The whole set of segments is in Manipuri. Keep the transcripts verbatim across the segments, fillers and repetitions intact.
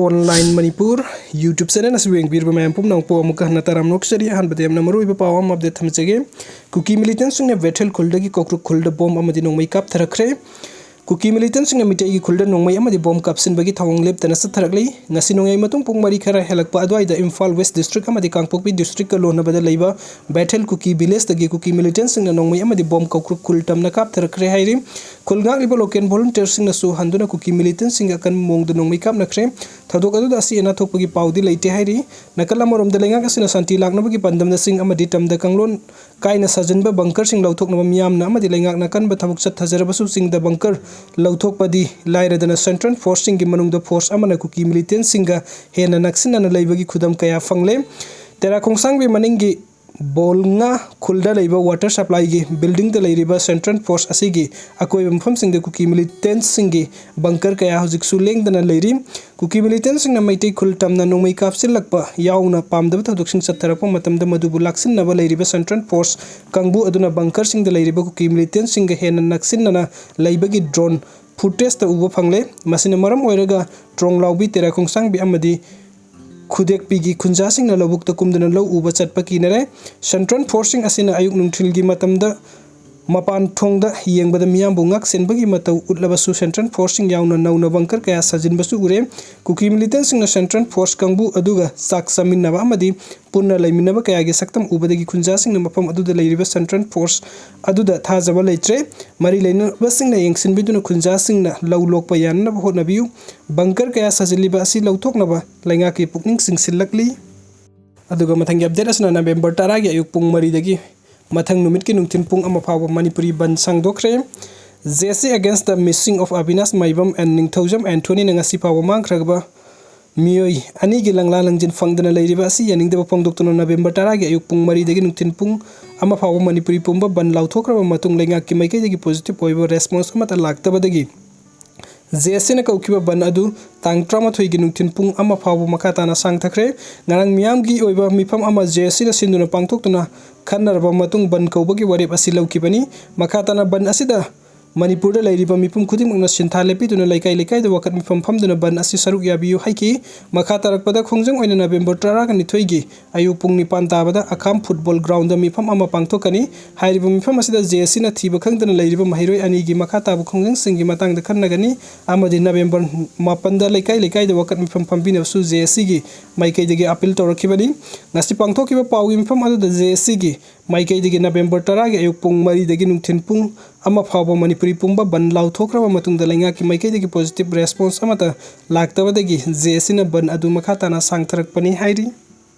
Online Manipur YouTube channel ꯑꯁꯤꯕꯨ ꯌꯦꯡꯕꯤꯔꯤꯕ ꯃꯌꯥꯝ ꯄꯨꯝꯅꯃꯛꯄꯨ ꯑꯃꯨꯛꯀ ꯍꯟꯅ ꯇꯔꯥꯝꯅ ꯑꯣꯛꯆꯔꯤ꯫ ꯑꯍꯥꯟꯕꯗ ꯌꯥꯝꯅ ꯃꯔꯨꯑꯣꯏꯕ ꯄꯥꯎ ꯑꯃ update ꯊꯝꯖꯒꯦ꯫ ꯀꯨꯀꯤ militantꯁꯤꯡꯅ ꯕꯦꯊꯦꯜ ꯈꯨꯜꯗꯒꯤ ꯀꯣꯀ꯭ꯔꯨꯛ ꯈꯨꯜꯗ ꯕꯣꯝ ꯑꯃꯗꯤ ꯅꯣꯡꯃꯩ ꯀꯥꯞꯊꯔꯛꯈ꯭ꯔꯦ꯫ ꯀꯨꯀꯤ militantꯁꯤꯡꯅ ꯃꯤꯇꯩꯒꯤ ꯈꯨꯜꯗ ꯅꯣꯡꯃꯩ ꯑꯃꯗꯤ ꯕꯣꯝ ꯀꯥꯞꯁꯤꯟꯕꯒꯤ ꯊꯧꯑꯣꯡ ꯂꯦꯞꯇꯅ ꯆꯠꯊꯔꯛꯂꯤ꯫ ꯉꯁꯤ ꯅꯣꯡꯌꯥꯏ ꯃꯇꯨꯡ ꯄꯨꯡ ꯃꯔꯤ ꯈꯔ ꯍꯦꯜꯂꯛꯄ ꯑꯗꯨꯋꯥꯏꯗ ꯏꯝꯐꯥꯜ West District ꯑꯃꯗꯤ ꯀꯥꯡꯄꯣꯛꯄꯤ Districtꯀ ꯂꯣꯟꯅꯕꯗ ꯂꯩꯕ ꯕꯦꯊꯦꯜ ꯀꯨꯀꯤ villageꯇꯒꯤ ꯀꯨꯀꯤ militantꯁꯤꯡꯅ ꯅꯣꯡꯃꯩ ꯑꯃꯗꯤ ꯕꯣꯝ ꯀꯣꯀ꯭ꯔꯨꯛ ꯈꯨꯜ ꯇꯝꯅ ꯀꯥꯞꯊꯔꯛꯈ꯭ꯔꯦ ꯍꯥꯏꯔꯤ꯫ ꯈꯨꯜ ꯉꯥꯛꯂꯤꯕ local volunteerꯁꯤꯡꯅꯁꯨ ꯍꯟꯗꯨꯅ ꯀꯨꯀꯤ militantꯁꯤꯡꯒ ꯑꯀꯟꯕ ꯃꯑꯣꯡꯗ ꯅꯣꯡꯃꯩ ꯀꯥꯞꯅꯈ꯭ꯔꯦ꯫ ꯊꯧꯗꯣꯛ ꯑꯗꯨꯗ ꯑꯁꯤ ꯑꯅꯥ ꯊꯣꯛꯄꯒꯤ ꯄꯥꯎꯗꯤ ꯂꯩꯇꯦ ꯍꯥꯏꯔꯤ꯫ ꯅꯥꯀꯜ ꯑꯃꯔꯣꯝꯗ ꯂꯩꯉꯥꯛ ꯑꯁꯤꯅ ꯁꯥꯟꯇꯤ ꯂꯥꯛꯅꯕꯒꯤ ꯄꯥꯟꯗꯝꯗ ꯆꯤꯡ ꯑꯃꯗꯤ ꯇꯝꯗ ꯀꯥꯡꯂꯣꯟ ꯀꯥꯏꯅ ꯁꯥꯖꯤꯟꯕ bunkerꯁꯤꯡ ꯂꯧꯊꯣꯛꯅꯕ ꯃꯤꯌꯥꯝꯅ ꯑꯃꯗꯤ ꯂꯩꯉꯥꯛꯅ ꯑꯀꯟꯕ ꯊꯕꯛ ꯆꯠꯊꯖꯔꯕꯁꯨ ꯆꯤꯡꯗ bunker ꯂꯧꯊꯣꯛꯄꯗꯤ ꯂꯥꯏꯔꯗꯅ central forceꯁꯤꯡꯒꯤ ꯃꯅꯨꯡꯗ force ꯑꯃꯅ ꯀꯨꯀꯤ militantꯁꯤꯡꯒ ꯍꯦꯟꯅ ꯅꯛꯁꯤꯟꯅꯅ ꯂꯩꯕꯒꯤ ꯈꯨꯗꯝ ꯀꯌꯥ ꯐꯪꯂꯦ꯫ ꯇꯦꯔꯥ ꯈꯣꯡꯁꯥꯡꯕꯤ ꯃꯅꯤꯡꯒꯤ ꯕꯣꯜꯉꯥ ꯈꯨꯜꯗ ꯂꯩꯕ water supplyꯒꯤ buildingꯗ ꯂꯩꯔꯤꯕ central force ꯑꯁꯤꯒꯤ ꯑꯀꯣꯏꯕ ꯃꯐꯝꯁꯤꯡꯗ ꯀꯨꯀꯤ militantꯁꯤꯡꯒꯤ bunker ꯀꯌꯥ ꯍꯧꯖꯤꯛꯁꯨ ꯂꯦꯡꯗꯅ ꯂꯩꯔꯤ꯫ ꯀꯨꯀꯤ militantꯁꯤꯡꯅ ꯃꯩꯇꯩ ꯈꯨꯜ ꯇꯝꯅ ꯅꯣꯡꯃꯩ ꯀꯥꯞꯁꯤꯜꯂꯛꯄ ꯌꯥꯎꯅ ꯄꯥꯝꯗꯕ ꯊꯧꯗꯣꯛꯁꯤꯡ ꯆꯠꯊꯔꯛꯄ ꯃꯇꯝꯗ ꯃꯗꯨꯕꯨ ꯂꯥꯛꯁꯤꯟꯅꯕ ꯂꯩꯔꯤꯕ central force ꯀꯥꯡꯕꯨ ꯑꯗꯨꯅ bunkerꯁꯤꯡꯗ ꯂꯩꯔꯤꯕ ꯀꯨꯀꯤ militantꯁꯤꯡꯒ ꯍꯦꯟꯅ ꯅꯛꯁꯤꯟꯅꯅ ꯂꯩꯕꯒꯤ drone footageꯇ ꯎꯕ ꯐꯪꯂꯦ꯫ ꯃꯁꯤꯅ ꯃꯔꯝ ꯑꯣꯏꯔꯒ ꯇ꯭ꯔꯣꯡꯂꯥꯎꯕꯤ, ꯇꯦꯔꯥ ꯈꯣꯡꯁꯥꯡꯕꯤ ꯑꯃꯗꯤ ꯈꯨꯗꯦꯛꯄꯤꯒꯤ ꯈꯨꯟꯖꯥꯁꯤꯡꯅ ꯂꯧꯕꯨꯛꯇ ꯀꯨꯝꯗꯨꯅ ꯂꯧ ꯎꯕ ꯆꯠꯄ ꯀꯤꯅꯔꯦ꯫ Central forceꯁꯤꯡ ꯑꯁꯤꯅ ꯑꯌꯨꯛ ꯅꯨꯡꯊꯤꯜꯒꯤ ꯃꯇꯝꯗ ꯃꯄꯥꯟ ꯊꯣꯡꯗ ꯌꯦꯡꯕꯗ ꯃꯤꯌꯥꯝꯕꯨ ꯉꯥꯛ ꯁꯦꯟꯕꯒꯤ ꯃꯇꯧ ꯎꯠꯂꯕꯁꯨ central forceꯁꯤꯡ ꯌꯥꯎꯅ ꯅꯧꯅ bunker ꯀꯌꯥ ꯁꯥꯖꯤꯟꯕꯁꯨ ꯎꯔꯦ꯫ ꯀꯨꯀꯤ militantꯁꯤꯡꯅ central force ꯀꯥꯡꯕꯨ ꯑꯗꯨꯒ ꯆꯥꯛ ꯆꯥꯃꯤꯟꯅꯕ ꯑꯃꯗꯤ ꯄꯨꯟꯅ ꯂꯩꯃꯤꯟꯅꯕ ꯀꯌꯥꯒꯤ ꯁꯛꯇꯝ ꯎꯕꯗꯒꯤ ꯈꯨꯟꯖꯥꯁꯤꯡꯅ ꯃꯐꯝ ꯑꯗꯨꯗ ꯂꯩꯔꯤꯕ central force ꯑꯗꯨꯗ ꯊꯥꯖꯕ ꯂꯩꯇ꯭ꯔꯦ꯫ ꯃꯔꯤ ꯂꯩꯅꯕꯁꯤꯡꯅ ꯌꯦꯡꯁꯤꯟꯕꯤꯗꯨꯅ ꯈꯨꯟꯖꯥꯁꯤꯡꯅ ꯂꯧ ꯂꯣꯛꯄ ꯌꯥꯅꯅꯕ ꯍꯣꯠꯅꯕꯤꯌꯨ꯫ Bunker ꯀꯌꯥ ꯁꯥꯖꯤꯜꯂꯤꯕ ꯑꯁꯤ ꯂꯧꯊꯣꯛꯅꯕ ꯂꯩꯉꯥꯛꯀꯤ ꯄꯨꯛꯅꯤꯡ ꯆꯤꯡꯁꯤꯜꯂꯛꯂꯤ꯫ ꯑꯗꯨꯒ ꯃꯊꯪꯒꯤ update ꯑꯁꯤꯅ ꯅꯕꯦꯝꯕꯔ ꯇꯔꯥꯒꯤ ꯑꯌꯨꯛ ꯄꯨꯡ ꯃꯔꯤꯗꯒꯤ ꯃꯊꯪ ꯅꯨꯃꯤꯠꯀꯤ ꯅꯨꯡꯊꯤꯜ ꯄꯨꯡ ꯑꯃ ꯐꯥꯎꯕ ꯃꯅꯤꯄꯨꯔꯤ ꯕꯟ ꯁꯥꯡꯗꯣꯛꯈ꯭ꯔꯦ꯫ J C against the missing of Abinash Maibam and ꯅꯤꯡꯊꯧꯖꯝ ꯑꯦꯟꯊꯣꯅꯤꯅ ꯉꯁꯤ ꯐꯥꯎꯕ ꯃꯥꯡꯈ꯭ꯔꯕ ꯃꯤꯑꯣꯏ ꯑꯅꯤꯒꯤ ꯂꯪꯂꯥ ꯂꯪꯖꯤꯟ ꯐꯪꯗꯅ ꯂꯩꯔꯤꯕ ꯑꯁꯤ ꯌꯥꯅꯤꯡꯗꯕ ꯐꯣꯡꯗꯣꯛꯇꯨꯅ ꯅꯕꯦꯝꯕꯔ ꯇꯔꯥꯒꯤ ꯑꯌꯨꯛ ꯄꯨꯡ ꯃꯔꯤꯗꯒꯤ ꯅꯨꯡꯊꯤꯜ ꯄꯨꯡ ꯑꯃ ꯐꯥꯎꯕ ꯃꯅꯤꯄꯨꯔꯤ ꯄꯨꯝꯕ ꯕꯟ ꯂꯥꯎꯊꯣꯛꯈ꯭ꯔꯕ ꯃꯇꯨꯡ ꯂꯩꯉꯥꯛꯀꯤ ꯃꯥꯏꯀꯩꯗꯒꯤ positive ꯑꯣꯏꯕ response ꯑꯃꯠꯇ ꯂꯥꯛꯇꯕꯗꯒꯤ J C ꯅ ꯀꯧꯈꯤꯕ ꯕꯟ ꯑꯗꯨ ꯇꯥꯡ ꯇꯔꯥꯃꯥꯊꯣꯏꯒꯤ ꯅꯨꯡꯊꯤꯜ ꯄꯨꯡ ꯑꯃ ꯐꯥꯎꯕ ꯃꯈꯥ ꯇꯥꯅ ꯁꯥꯡꯊꯈ꯭ꯔꯦ꯫ ꯉꯔꯥꯡ ꯃꯤꯌꯥꯝꯒꯤ ꯑꯣꯏꯕ ꯃꯤꯐꯝ ꯑꯃ J C ꯅ ꯁꯤꯟꯗꯨꯅ ꯄꯥꯡꯊꯣꯛꯇꯨꯅ ꯈꯟꯅꯔꯕ ꯃꯇꯨꯡ ꯕꯟ ꯀꯧꯕꯒꯤ ꯋꯥꯔꯦꯞ ꯑꯁꯤ ꯂꯧꯈꯤꯕꯅꯤ꯫ ꯃꯈꯥ ꯇꯥꯅ ꯕꯟ ꯑꯁꯤꯗ ꯃꯅꯤꯄꯨꯔꯗ ꯂꯩꯔꯤꯕ ꯃꯤꯄꯨꯝ ꯈꯨꯗꯤꯡꯃꯛꯅ ꯁꯤꯟꯊꯥ ꯂꯦꯞꯄꯤꯗꯨꯅ ꯂꯩꯀꯥꯏ ꯂꯩꯀꯥꯏꯗ ꯋꯥꯀꯠ ꯃꯤꯐꯝ ꯐꯝꯗꯨꯅ ꯕꯟ ꯑꯁꯤ ꯁꯔꯨꯛ ꯌꯥꯕꯤꯌꯨ ꯍꯥꯏꯈꯤ꯫ ꯃꯈꯥ ꯇꯥꯔꯛꯄꯗ ꯈꯣꯡꯖꯪ ꯑꯣꯏꯅ ꯅꯕꯦꯝꯕꯔ ꯇꯔꯥꯅꯤꯊꯣꯏꯒꯤ ꯑꯌꯨꯛ ꯄꯨꯡ ꯅꯤꯄꯥꯟ ꯇꯥꯕꯗ ꯑꯈꯥꯝ ꯐꯨꯠꯕꯣꯜ ꯒ꯭ꯔꯥꯎꯟꯗ ꯃꯤꯐꯝ ꯑꯃ ꯄꯥꯡꯊꯣꯛꯀꯅꯤ꯫ ꯍꯥꯏꯔꯤꯕ ꯃꯤꯐꯝ ꯑꯁꯤꯗ ꯖꯦ ꯑꯦꯁ ꯁꯤꯅ ꯊꯤꯕ ꯈꯪꯗꯅ ꯂꯩꯔꯤꯕ ꯃꯍꯩꯔꯣꯏ ꯑꯅꯤꯒꯤ ꯃꯈꯥ ꯇꯥꯕ ꯈꯣꯡꯖꯪꯁꯤꯡꯒꯤ ꯃꯇꯥꯡꯗ ꯈꯟꯅꯒꯅꯤ ꯑꯃꯗꯤ ꯅꯕꯦꯝꯕꯔ ꯃꯥꯄꯟꯗ ꯂꯩꯀꯥꯏ ꯂꯩꯀꯥꯏꯗ ꯋꯥꯀꯠ ꯃꯤꯐꯝ ꯐꯝꯕꯤꯅꯕꯁꯨ ꯖꯦ ꯑꯦꯁ ꯁꯤꯒꯤ ꯃꯥꯏꯀꯩꯗꯒꯤ ꯑꯄꯤꯜ ꯇꯧꯔꯛꯈꯤꯕꯅꯤ꯫ ꯉꯁꯤ ꯄꯥꯡꯊꯣꯛꯈꯤꯕ ꯄꯥꯎꯒꯤ ꯃꯤꯐꯝ ꯑꯗꯨꯗ ꯖꯦ ꯑꯦꯁ ꯁꯤꯒꯤ ꯃꯥꯏꯀꯩꯗꯒꯤ ꯅꯕꯦꯝꯕꯔ ꯇꯔꯥꯒꯤ ꯑꯌꯨꯛ ꯄꯨꯡ ꯃꯔꯤꯗꯒꯤ ꯅꯨꯡꯊꯤꯜ ꯄꯨꯡ ꯑꯃ ꯐꯥꯎꯕ ꯃꯅꯤꯄꯨꯔꯤ ꯄꯨꯝꯕ ꯕꯟ ꯂꯥꯎꯊꯣꯛꯈ꯭ꯔꯕ ꯃꯇꯨꯡꯗ ꯂꯩꯉꯥꯛꯀꯤ ꯃꯥꯏꯀꯩꯗꯒꯤ ꯄꯣꯖꯤꯇꯤꯚ ꯔꯦꯁꯄꯣꯟꯁ ꯑꯃꯠꯇ ꯂꯥꯛꯇꯕꯗꯒꯤ ꯖꯦ ꯑꯦꯁ ꯁꯤꯅ ꯕꯟ ꯑꯗꯨ ꯃꯈꯥ ꯇꯥꯅ ꯁꯥꯡꯊꯔꯛꯄꯅꯤ ꯍꯥꯏꯔꯤ꯫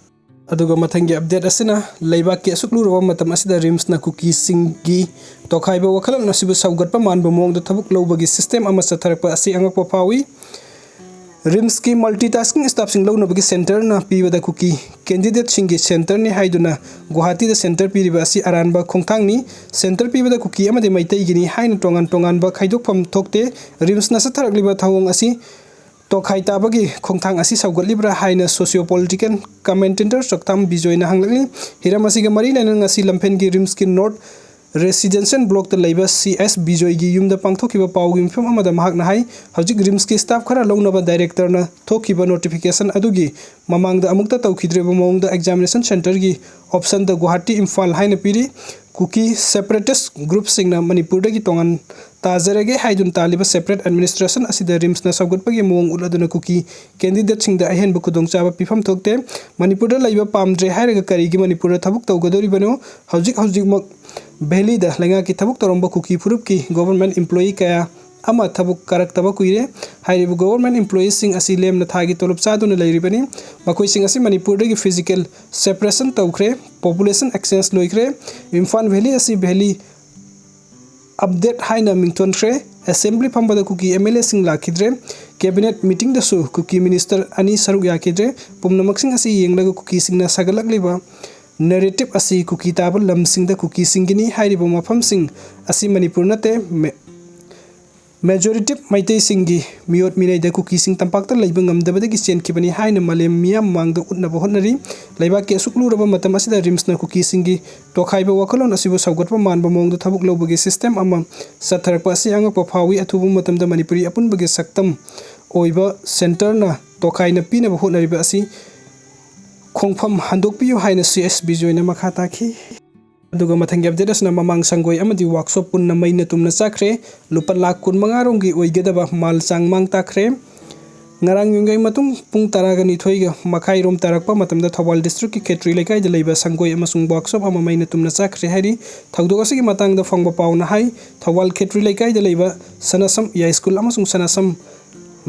ꯑꯗꯨꯒ ꯃꯊꯪꯒꯤ ꯑꯞꯗꯦꯠ ꯑꯁꯤꯅ ꯂꯩꯕꯥꯛꯀꯤ ꯑꯁꯨꯛ ꯂꯨꯔꯕ ꯃꯇꯝ ꯑꯁꯤꯗ ꯔꯤꯝꯁꯅ ꯀꯨꯀꯤꯁꯤꯡꯒꯤ ꯇꯣꯈꯥꯏꯕ ꯋꯥꯈꯜꯂꯣꯟ ꯑꯁꯤꯕꯨ ꯁꯧꯒꯠꯄ ꯃꯥꯟꯕ ꯃꯑꯣꯡꯗ ꯊꯕꯛ ꯂꯧꯕꯒꯤ ꯁꯤꯁꯇꯦꯝ ꯑꯃ ꯆꯠꯊꯔꯛꯄ ꯑꯁꯤ ꯑꯉꯛꯄ ꯐꯥꯎꯏ꯫ ꯔꯤꯝꯁꯀꯤ ꯃꯜꯇꯤꯇꯥꯁꯀꯤꯡ ꯁ꯭ꯇꯥꯐꯁꯤꯡ ꯂꯧꯅꯕꯒꯤ ꯁꯦꯟꯇꯔꯅ ꯄꯤꯕꯗ ꯀꯨꯀꯤ ꯀꯦꯟꯗꯤꯗꯦꯠꯁꯤꯡꯒꯤ ꯁꯦꯟꯇꯔꯅꯤ ꯍꯥꯏꯗꯨꯅ ꯒꯨꯋꯥꯍꯥꯇꯤꯗ ꯁꯦꯟꯇꯔ ꯄꯤꯔꯤꯕ ꯑꯁꯤ ꯑꯔꯥꯟꯕ ꯈꯣꯡꯊꯥꯡꯅꯤ꯫ ꯁꯦꯟꯇꯔ ꯄꯤꯕꯗ ꯀꯨꯀꯤ ꯑꯃꯗꯤ ꯃꯩꯇꯩꯒꯤꯅꯤ ꯍꯥꯏꯅ ꯇꯣꯉꯥꯟ ꯇꯣꯉꯥꯟꯕ ꯈꯥꯏꯗꯣꯛꯐꯝ ꯊꯣꯛꯇꯦ꯫ ꯔꯤꯝꯁꯅ ꯆꯠꯊꯔꯛꯂꯤꯕ ꯊꯧꯑꯣꯡ ꯑꯁꯤ ꯇꯣꯈꯥꯏ ꯇꯥꯕꯒꯤ ꯈꯣꯡꯊꯥꯡ ꯑꯁꯤ ꯁꯧꯒꯠꯂꯤꯕ꯭ꯔꯥ ꯍꯥꯏꯅ ꯁꯣꯁꯤꯌꯣ ꯄꯣꯂꯤꯇꯤꯀꯦꯜ ꯀꯃꯦꯟꯇꯦꯇꯔ ꯆꯣꯛꯊꯥꯝ ꯕꯤꯖꯣꯏꯅ ꯍꯪꯂꯛꯂꯤ꯫ ꯍꯤꯔꯝ ꯑꯁꯤꯒ ꯃꯔꯤ ꯂꯩꯅꯅ ꯉꯁꯤ ꯂꯝꯐꯦꯜꯒꯤ ꯔꯤꯝꯁꯀꯤ ꯅꯣꯔꯠ ꯔꯦꯁꯤꯗꯦꯟꯁꯤꯌꯦꯜ ꯕ꯭ꯂꯣꯛꯇ ꯂꯩꯕ ꯁꯤ ꯑꯦꯁ ꯕꯤꯖꯣꯏꯒꯤ ꯌꯨꯝꯗ ꯄꯥꯡꯊꯣꯛꯈꯤꯕ ꯄꯥꯎꯒꯤ ꯃꯤꯐꯝ ꯑꯃꯗ ꯃꯍꯥꯛꯅ ꯍꯥꯏ, ꯍꯧꯖꯤꯛ ꯔꯤꯝꯁꯀꯤ ꯁ꯭ꯇꯥꯐ ꯈꯔ ꯂꯧꯅꯕ ꯗꯥꯏꯔꯦꯛꯇꯔꯅ ꯊꯣꯛꯈꯤꯕ ꯅꯣꯇꯤꯐꯤꯀꯦꯁꯟ ꯑꯗꯨꯒꯤ ꯃꯃꯥꯡꯗ ꯑꯃꯨꯛꯇ ꯇꯧꯈꯤꯗ꯭ꯔꯤꯕ ꯃꯑꯣꯡꯗ ꯑꯦꯛꯖꯥꯃꯤꯅꯦꯁꯟ ꯁꯦꯟꯇꯔꯒꯤ ꯑꯣꯞꯁꯟꯗ ꯒꯨꯋꯥꯍꯥꯇꯤ, ꯏꯝꯐꯥꯜ ꯍꯥꯏꯅ ꯄꯤꯔꯤ꯫ ꯀꯨꯀꯤ ꯁꯦꯄꯔꯦꯇꯤꯁ ꯒ꯭ꯔꯨꯞꯁꯤꯡꯅ ꯃꯅꯤꯄꯨꯔꯗꯒꯤ ꯇꯣꯉꯥꯟ ꯇꯥꯖꯔꯒꯦ ꯍꯥꯏꯗꯨꯅ ꯇꯥꯜꯂꯤꯕ ꯁꯦꯄꯔꯦꯠ ꯑꯦꯗꯃꯤꯅꯤꯁꯇ꯭ꯔꯦꯁꯟ ꯑꯁꯤꯗ ꯔꯤꯝꯁꯅ ꯁꯧꯒꯠꯄꯒꯤ ꯃꯑꯣꯡ ꯎꯠꯂꯗꯨꯅ ꯀꯨꯀꯤ ꯀꯦꯟꯗꯤꯗꯦꯠꯁꯤꯡꯗ ꯑꯍꯦꯟꯕ ꯈꯨꯗꯣꯡꯆꯥꯕ ꯄꯤꯐꯝ ꯊꯣꯛꯇꯦ꯫ ꯃꯅꯤꯄꯨꯔꯗ ꯂꯩꯕ ꯄꯥꯝꯗ꯭ꯔꯦ ꯍꯥꯏꯔꯒ ꯀꯔꯤꯒꯤ ꯃꯅꯤꯄꯨꯔꯗ ꯊꯕꯛ ꯇꯧꯒꯗꯧꯔꯤꯕꯅꯣ? ꯍꯧꯖꯤꯛ ꯍꯧꯖꯤꯛꯃꯛ ꯚꯦꯂꯤꯗ ꯂꯩꯉꯥꯛꯀꯤ ꯊꯕꯛ ꯇꯧꯔꯝꯕ ꯀꯨꯀꯤ ꯐꯨꯔꯨꯞꯀꯤ ꯒꯣꯚꯔꯟꯃꯦꯟꯠ ꯏꯝꯄ꯭ꯂꯣꯌꯤ ꯀꯌꯥ ꯑꯃ ꯊꯕꯛ ꯀꯥꯔꯛꯇꯕ ꯀꯨꯏꯔꯦ꯫ ꯍꯥꯏꯔꯤꯕ ꯒꯣꯚꯔꯟꯃꯦꯟꯠ ꯏꯝꯄ꯭ꯂꯣꯌꯤꯁꯤꯡ ꯑꯁꯤ ꯂꯦꯝꯅ ꯊꯥꯒꯤ ꯇꯣꯂꯣꯞ ꯆꯥꯗꯨꯅ ꯂꯩꯔꯤꯕꯅꯤ꯫ ꯃꯈꯣꯏꯁꯤꯡ ꯑꯁꯤ ꯃꯅꯤꯄꯨꯔꯗꯒꯤ ꯐꯤꯖꯤꯀꯦꯜ ꯁꯦꯄꯔꯦꯁꯟ ꯇꯧꯈ꯭ꯔꯦ, ꯄꯣꯄꯨꯂꯦꯁꯟ ꯑꯦꯛꯁꯆꯦꯟꯖ ꯂꯣꯏꯈ꯭ꯔꯦ꯫ ꯏꯝꯐꯥꯜ ꯚꯦꯂꯤ ꯑꯁꯤ ꯚꯦꯂꯤ ꯑꯞꯗꯦꯠ ꯍꯥꯏꯅ ꯃꯤꯡꯊꯣꯟꯈ꯭ꯔꯦ꯫ ꯑꯦꯁꯦꯝꯕ꯭ꯂꯤ ꯐꯝꯕꯗ ꯀꯨꯀꯤ ꯑꯦꯝ ꯑꯦꯜ ꯑꯦꯁꯤꯡ ꯂꯥꯛꯈꯤꯗ꯭ꯔꯦ꯫ ꯀꯦꯕꯤꯅꯦꯠ ꯃꯤꯇꯤꯡꯗꯁꯨ ꯀꯨꯀꯤ ꯃꯤꯅꯤꯁꯇꯔ ꯑꯅꯤ ꯁꯔꯨꯛ ꯌꯥꯈꯤꯗ꯭ꯔꯦ꯫ ꯄꯨꯝꯅꯃꯛꯁꯤꯡ ꯑꯁꯤ ꯌꯦꯡꯂꯒ ꯀꯨꯀꯤꯁꯤꯡꯅ ꯁꯥꯒꯠꯂꯛꯂꯤꯕ ꯅꯦꯔꯦꯇꯤꯚ ꯑꯁꯤ ꯀꯨꯀꯤ ꯇꯥꯕ ꯂꯝꯁꯤꯡꯗ ꯀꯨꯀꯤꯁꯤꯡꯒꯤꯅꯤ ꯍꯥꯏꯔꯤꯕ ꯃꯐꯝꯁꯤꯡ ꯑꯁꯤ ꯃꯅꯤꯄꯨꯔ ꯅꯠꯇꯦ꯫ ꯃꯦ-, Majority ꯃꯩꯇꯩꯁꯤꯡꯒꯤ ꯃꯤꯑꯣꯠ ꯃꯤꯅꯩꯗ ꯀꯨꯀꯤꯁꯤꯡ ꯇꯝꯄꯥꯛꯇ ꯂꯩꯕ ꯉꯝꯗꯕꯗꯒꯤ ꯆꯦꯟꯈꯤꯕꯅꯤ ꯍꯥꯏꯅ ꯃꯥꯂꯦꯝ ꯃꯤꯌꯥꯝ ꯃꯥꯡꯗ ꯎꯠꯅꯕ ꯍꯣꯠꯅꯔꯤ꯫ ꯂꯩꯕꯥꯛꯀꯤ ꯑꯁꯨꯛ ꯂꯨꯔꯕ ꯃꯇꯝ ꯑꯁꯤꯗ ꯔꯤꯝꯁꯅ ꯀꯨꯀꯤꯁꯤꯡꯒꯤ ꯇꯣꯈꯥꯏꯕ ꯋꯥꯈꯜꯂꯣꯟ ꯑꯁꯤꯕꯨ ꯁꯧꯒꯠꯄ ꯃꯥꯟꯕ ꯃꯑꯣꯡꯗ ꯊꯕꯛ ꯂꯧꯕꯒꯤ system ꯑꯃ ꯆꯠꯊꯔꯛꯄ ꯑꯁꯤ ꯑꯉꯛꯄ ꯐꯥꯎꯏ꯫ ꯑꯊꯨꯕ ꯃꯇꯝꯗ ꯃꯅꯤꯄꯨꯔꯤ ꯑꯄꯨꯟꯕꯒꯤ ꯁꯛꯇꯝ ꯑꯣꯏꯕ centreꯅ ꯇꯣꯈꯥꯏꯅ ꯄꯤꯅꯕ ꯍꯣꯠꯅꯔꯤꯕ ꯑꯁꯤ ꯈꯣꯡꯐꯝ ꯍꯟꯗꯣꯛꯄꯤꯌꯨ ꯍꯥꯏꯅ ꯁꯤ ꯑꯦꯁ ꯕꯤꯖꯣꯏꯅ ꯃꯈꯥ ꯇꯥꯈꯤ꯫ ꯑꯗꯨꯒ ꯃꯊꯪꯒꯤ update ꯑꯁꯤꯅ ꯃꯃꯥꯡ ꯁꯪꯒꯣꯏ ꯑꯃꯗꯤ workshop ꯄꯨꯟꯅ ꯃꯩꯅ ꯇꯨꯝꯅ ꯆꯥꯛꯈ꯭ꯔꯦ꯫ ꯂꯨꯄꯥ ꯂꯥꯈ ꯀꯨꯟ ꯃꯉꯥ ꯔꯣꯝꯒꯤ ꯑꯣꯏꯒꯗꯕ ꯃꯥꯜ ꯆꯥꯡ ꯃꯥꯡ ꯇꯥꯛꯈ꯭ꯔꯦ꯫ ꯉꯔꯥꯡ ꯌꯨꯝꯒꯩ ꯃꯇꯨꯡ ꯄꯨꯡ ꯇꯔꯥꯒ ꯅꯤꯊꯣꯏꯒ ꯃꯈꯥꯏ ꯔꯣꯝ ꯇꯥꯔꯛꯄ ꯃꯇꯝꯗ ꯊꯧꯕꯥꯜ districtꯀꯤ ꯈꯦꯇ꯭ꯔꯤ ꯂꯩꯀꯥꯏꯗ ꯂꯩꯕ ꯁꯪꯒꯣꯏ ꯑꯃꯁꯨꯡ workshop ꯑꯃ ꯃꯩꯅ ꯇꯨꯝꯅ ꯆꯥꯛꯈ꯭ꯔꯦ ꯍꯥꯏꯔꯤ꯫ ꯊꯧꯗꯣꯛ ꯑꯁꯤꯒꯤ ꯃꯇꯥꯡꯗ ꯐꯪꯕ ꯄꯥꯎꯅ ꯍꯥꯏ, ꯊꯧꯕꯥꯜ ꯈꯦꯇ꯭ꯔꯤ ꯂꯩꯀꯥꯏꯗ ꯂꯩꯕ ꯁꯅꯥꯁꯝ ꯌꯥꯏꯁ꯭ꯀꯨꯜ ꯑꯃꯁꯨꯡ ꯁꯅꯥꯁꯝ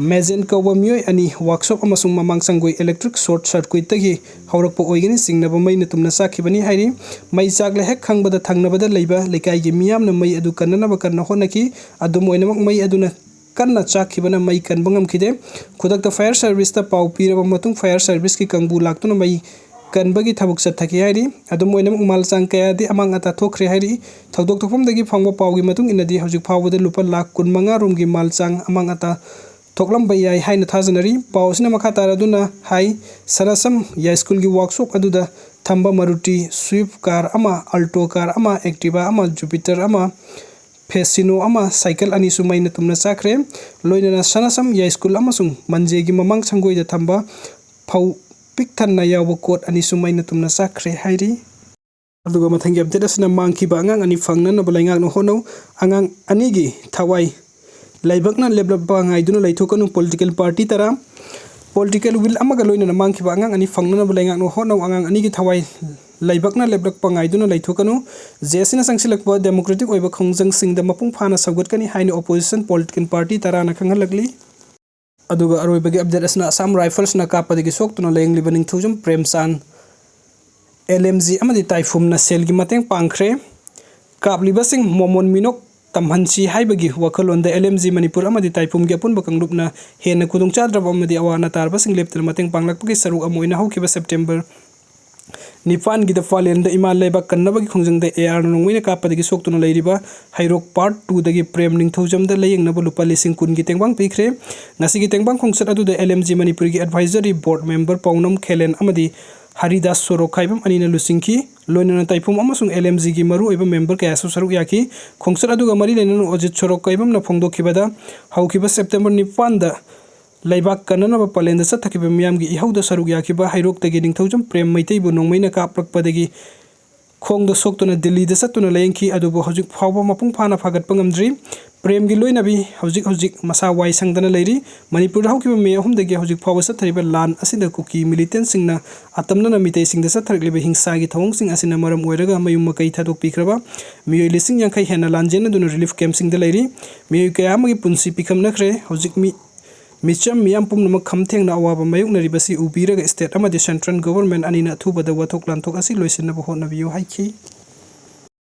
ꯃꯦꯖꯦꯟ ꯀꯧꯕ ꯃꯤꯑꯣꯏ ꯑꯅꯤ workshop ꯑꯃꯁꯨꯡ ꯃꯃꯥꯡ ꯁꯪꯒꯣꯏ electric short circuitꯇꯒꯤ ꯍꯧꯔꯛꯄ ꯑꯣꯏꯒꯅꯤ ꯆꯤꯡꯅꯕ ꯃꯩꯅ ꯇꯨꯝꯅ ꯆꯥꯛꯈꯤꯕꯅꯤ ꯍꯥꯏꯔꯤ꯫ ꯃꯩ ꯆꯥꯛꯂꯦ ꯍꯦꯛ ꯈꯪꯕꯗ ꯊꯪꯅꯕꯗ ꯂꯩꯕ ꯂꯩꯀꯥꯏꯒꯤ ꯃꯤꯌꯥꯝꯅ ꯃꯩ ꯑꯗꯨ ꯀꯟꯅꯅꯕ ꯀꯟꯅ ꯍꯣꯠꯅꯈꯤ꯫ ꯑꯗꯨꯝ ꯑꯣꯏꯅꯃꯛ ꯃꯩ ꯑꯗꯨꯅ ꯀꯟꯅ ꯆꯥꯛꯈꯤꯕꯅ ꯃꯩ ꯀꯟꯕ ꯉꯝꯈꯤꯗꯦ꯫ ꯈꯨꯗꯛꯇ fire serviceꯇ ꯄꯥꯎ ꯄꯤꯔꯕ ꯃꯇꯨꯡ fire serviceꯀꯤ ꯀꯥꯡꯕꯨ ꯂꯥꯛꯇꯨꯅ ꯃꯩ ꯀꯟꯕꯒꯤ ꯊꯕꯛ ꯆꯠꯊꯈꯤ ꯍꯥꯏꯔꯤ꯫ ꯑꯗꯨꯝ ꯑꯣꯏꯅꯃꯛ ꯃꯥꯜ ꯆꯥꯡ ꯀꯌꯥꯗꯤ ꯑꯃꯥꯡ ꯑꯇꯥ ꯊꯣꯛꯈ꯭ꯔꯦ ꯍꯥꯏꯔꯤ꯫ ꯊꯧꯗꯣꯛ ꯊꯣꯛꯐꯝꯗꯒꯤ ꯐꯪꯕ ꯄꯥꯎꯒꯤ ꯃꯇꯨꯡ ꯏꯟꯅꯗꯤ ꯍꯧꯖꯤꯛ ꯐꯥꯎꯕꯗ ꯂꯨꯄꯥ ꯂꯥꯈ ꯀꯨꯟ ꯃꯉꯥ ꯔꯣꯝꯒꯤ ꯃꯥꯜ ꯆꯥꯡ ꯑꯃꯥꯡ ꯑꯇꯥ ꯊꯣꯛꯂꯝꯕ ꯌꯥꯏ ꯍꯥꯏꯅ ꯊꯥꯖꯅꯔꯤ꯫ ꯄꯥꯎ ꯑꯁꯤꯅ ꯃꯈꯥ ꯇꯥꯔꯗꯨꯅ ꯍꯥꯏ, ꯁꯅꯥꯁꯝ ꯌꯥꯏꯁ꯭ꯀꯨꯜꯒꯤ workshop ꯑꯗꯨꯗ ꯊꯝꯕ Maruti Swift car ꯑꯃ, Alto car ꯑꯃ, Activa ꯑꯃ, Jupiter ꯑꯃ, Facino ꯑꯃ, cycle ꯑꯅꯤꯁꯨ ꯃꯩꯅ ꯇꯨꯝꯅ ꯆꯥꯛꯈ꯭ꯔꯦ꯫ ꯂꯣꯏꯅꯅ ꯁꯅꯥꯁꯝ ꯌꯥꯏꯁ꯭ꯀꯨꯜ ꯑꯃꯁꯨꯡ ꯃꯟꯖꯦꯒꯤ ꯃꯃꯥꯡ ꯁꯪꯒꯣꯏꯗ ꯊꯝꯕ ꯐꯧ ꯄꯤꯛ ꯊꯟꯅ ꯌꯥꯎꯕ ꯀꯣꯠ ꯑꯅꯤꯁꯨ ꯃꯩꯅ ꯇꯨꯝꯅ ꯆꯥꯛꯈ꯭ꯔꯦ ꯍꯥꯏꯔꯤ꯫ ꯑꯗꯨꯒ ꯃꯊꯪꯒꯤ update ꯑꯁꯤꯅ ꯃꯥꯡꯈꯤꯕ ꯑꯉꯥꯡ ꯑꯅꯤ ꯐꯪꯅꯅꯕ ꯂꯩꯉꯥꯛꯅ ꯍꯣꯠꯅꯧ, ꯑꯉꯥꯡ ꯑꯅꯤꯒꯤ ꯊꯋꯥꯏ ꯂꯥꯏꯕꯛꯅ ꯂꯦꯞꯂꯛꯄ ꯉꯥꯏꯗꯨꯅ ꯂꯩꯊꯣꯛꯀꯅꯨ, political party ꯇꯔꯥ, political will ꯑꯃꯒ ꯂꯣꯏꯅꯅ ꯃꯥꯡꯈꯤꯕ ꯑꯉꯥꯡ ꯑꯅꯤ ꯐꯪꯅꯅꯕ ꯂꯩꯉꯥꯛꯅ ꯍꯣꯠꯅꯧ, ꯑꯉꯥꯡ ꯑꯅꯤꯒꯤ ꯊꯋꯥꯏ ꯂꯥꯏꯕꯛꯅ ꯂꯦꯞꯂꯛꯄ ꯉꯥꯏꯗꯨꯅ ꯂꯩꯊꯣꯛꯀꯅꯨ, ꯖꯦ ꯑꯦꯁ ꯁꯤꯅ ꯆꯪꯁꯤꯜꯂꯛꯄ democratic ꯑꯣꯏꯕ ꯈꯣꯡꯖꯪꯁꯤꯡꯗ ꯃꯄꯨꯡ ꯐꯥꯅ ꯁꯧꯒꯠꯀꯅꯤ ꯍꯥꯏꯅ opposition political party ꯇꯔꯥꯅ ꯈꯪꯍꯜꯂꯛꯂꯤ꯫ ꯑꯗꯨꯒ ꯑꯔꯣꯏꯕꯒꯤ update ꯑꯁꯤꯅ Assam Riflesꯅ ꯀꯥꯞꯄꯗꯒꯤ ꯁꯣꯛꯇꯨꯅ ꯂꯥꯌꯦꯡꯂꯤꯕ ꯅꯤꯡꯊꯧꯖꯝ ꯄ꯭ꯔꯦꯝꯆꯥꯟ ꯑꯦꯜ ꯑꯦꯝ ꯖꯤ ꯑꯃꯗꯤ ꯇꯥꯏꯐꯨꯝꯅ ꯁꯦꯜꯒꯤ ꯃꯇꯦꯡ ꯄꯥꯡꯈ꯭ꯔꯦ꯫ ꯀꯥꯞꯂꯤꯕꯁꯤꯡ ꯃꯣꯃꯣꯟ ꯃꯤꯅꯣꯛ ꯇꯝꯍꯟꯁꯤ ꯍꯥꯏꯕꯒꯤ ꯋꯥꯈꯜꯂꯣꯟꯗ ꯑꯦꯜ ꯑꯦꯝ ꯖꯤ ꯃꯅꯤꯄꯨꯔ ꯑꯃꯗꯤ ꯇꯥꯏꯐꯨꯝꯒꯤ ꯑꯄꯨꯟꯕ ꯀꯥꯡꯂꯨꯞꯅ ꯍꯦꯟꯅ ꯈꯨꯗꯣꯡꯆꯥꯗ꯭ꯔꯕ ꯑꯃꯗꯤ ꯑꯋꯥ ꯑꯅꯥ ꯇꯥꯔꯕꯁꯤꯡ ꯂꯦꯞꯇꯅ ꯃꯇꯦꯡ ꯄꯥꯡꯂꯛꯄꯒꯤ ꯁꯔꯨꯛ ꯑꯃ ꯑꯣꯏꯅ ꯍꯧꯈꯤꯕ September ꯅꯤꯄꯥꯟꯒꯤꯗ ꯄꯥꯂꯦꯟꯗ ꯏꯃꯥ ꯂꯩꯕꯥꯛ ꯀꯟꯅꯕꯒꯤ ꯈꯣꯡꯖꯪꯗ AR ꯅꯣꯡꯃꯩꯅ ꯀꯥꯞꯄꯗꯒꯤ ꯁꯣꯛꯇꯨꯅ ꯂꯩꯔꯤꯕ ꯍꯩꯔꯣꯛ Part Twoꯗꯒꯤ ꯄ꯭ꯔꯦꯝ ꯅꯤꯡꯊꯧꯖꯝꯗ ꯂꯥꯌꯦꯡꯅꯕ ꯂꯨꯄꯥ ꯂꯤꯁꯤꯡ ꯀꯨꯟꯒꯤ ꯇꯦꯡꯕꯥꯡ ꯄꯤꯈ꯭ꯔꯦ꯫ ꯉꯁꯤꯒꯤ ꯇꯦꯡꯕꯥꯡ ꯈꯣꯡꯆꯠ ꯑꯗꯨꯗ LMG ꯃꯅꯤꯄꯨꯔꯒꯤ Advisory Board member ꯄꯥꯎꯅꯝ ꯈꯦꯂꯦꯟ ꯑꯃꯗꯤ ꯍꯔꯤꯗꯥꯁ ꯁꯣꯔꯣꯛꯈꯥꯏꯕꯝ ꯑꯅꯤꯅ ꯂꯨꯆꯤꯡꯈꯤ꯫ ꯂꯣꯏꯅꯅ ꯇꯥꯏꯐꯨꯝ ꯑꯃꯁꯨꯡ LMGꯒꯤ ꯃꯔꯨꯑꯣꯏꯕ member ꯀꯌꯥꯁꯨ ꯁꯔꯨꯛ ꯌꯥꯈꯤ꯫ ꯈꯣꯡꯆꯠ ꯑꯗꯨꯒ ꯃꯔꯤ ꯂꯩꯅꯅ ꯑꯣꯖꯤꯠ ꯁꯣꯔꯣꯛꯈꯥꯏꯕꯝꯅ ꯐꯣꯡꯗꯣꯛꯈꯤꯕꯗ, ꯍꯧꯈꯤꯕ September ꯅꯤꯄꯥꯟꯗ ꯂꯩꯕꯥꯛ ꯀꯟꯅꯅꯕ ꯄꯥꯂꯦꯟꯗ ꯆꯠꯊꯈꯤꯕ ꯃꯤꯌꯥꯝꯒꯤ ꯏꯍꯧꯗ ꯁꯔꯨꯛ ꯌꯥꯈꯤꯕ ꯍꯩꯔꯣꯛꯇꯒꯤ ꯅꯤꯡꯊꯧꯖꯝ ꯄ꯭ꯔꯦꯝ ꯃꯩꯇꯩꯕꯨ ꯅꯣꯡꯃꯩꯅ ꯀꯥꯞꯂꯛꯄꯗꯒꯤ ꯈꯣꯡꯗ ꯁꯣꯛꯇꯨꯅ ꯗꯤꯜꯂꯤꯗ ꯆꯠꯇꯨꯅ ꯂꯥꯌꯦꯡꯈꯤ, ꯑꯗꯨꯕꯨ ꯍꯧꯖꯤꯛ ꯐꯥꯎꯕ ꯃꯄꯨꯡ ꯐꯥꯅ ꯐꯒꯠꯄ ꯉꯝꯗ꯭ꯔꯤ꯫ ꯄ꯭ꯔꯦꯝꯒꯤ ꯂꯣꯏꯅꯕꯤ ꯍꯧꯖꯤꯛ ꯍꯧꯖꯤꯛ ꯃꯁꯥ ꯋꯥꯏ ꯁꯪꯗꯅ ꯂꯩꯔꯤ꯫ ꯃꯅꯤꯄꯨꯔꯗ ꯍꯧꯈꯤꯕ May ꯑꯍꯨꯝꯗꯒꯤ ꯍꯧꯖꯤꯛ ꯐꯥꯎꯕ ꯆꯠꯊꯔꯤꯕ ꯂꯥꯟ ꯑꯁꯤꯗ ꯀꯨꯀꯤ militantꯁꯤꯡꯅ ꯑꯇꯝꯅꯅ ꯃꯤꯇꯩꯁꯤꯡꯗ ꯆꯠꯊꯔꯛꯂꯤꯕ ꯍꯤꯡꯁꯥꯒꯤ ꯊꯧꯑꯣꯡꯁꯤꯡ ꯑꯁꯤꯅ ꯃꯔꯝ ꯑꯣꯏꯔꯒ ꯃꯌꯨꯝ ꯃꯀꯩ ꯊꯥꯗꯣꯛꯄꯤꯈ꯭ꯔꯕ ꯃꯤꯑꯣꯏ ꯂꯤꯁꯤꯡ ꯌꯥꯡꯈꯩ ꯍꯦꯟꯅ ꯂꯥꯟꯖꯦꯟꯅꯗꯨꯅ relief campꯁꯤꯡꯗ ꯂꯩꯔꯤ꯫ ꯃꯤꯑꯣꯏ ꯀꯌꯥ ꯑꯃꯒꯤ ꯄꯨꯟꯁꯤ ꯄꯤꯈꯝꯅꯈ꯭ꯔꯦ꯫ ꯍꯧꯖꯤꯛ ꯃꯤ ꯃꯤꯆꯝ ꯃꯤꯌꯥꯝ ꯄꯨꯝꯅꯃꯛ ꯈꯝ ꯊꯦꯡꯅ ꯑꯋꯥꯕ ꯃꯥꯌꯣꯛꯅꯔꯤꯕꯁꯤ ꯎꯕꯤꯔꯒ state ꯑꯃꯗꯤ central government ꯑꯅꯤꯅ ꯑꯊꯨꯕꯗ ꯋꯥꯊꯣꯛ ꯂꯥꯟꯊꯣꯛ ꯑꯁꯤ ꯂꯣꯏꯁꯤꯟꯅꯕ ꯍꯣꯠꯅꯕꯤꯌꯨ ꯍꯥꯏꯈꯤ꯫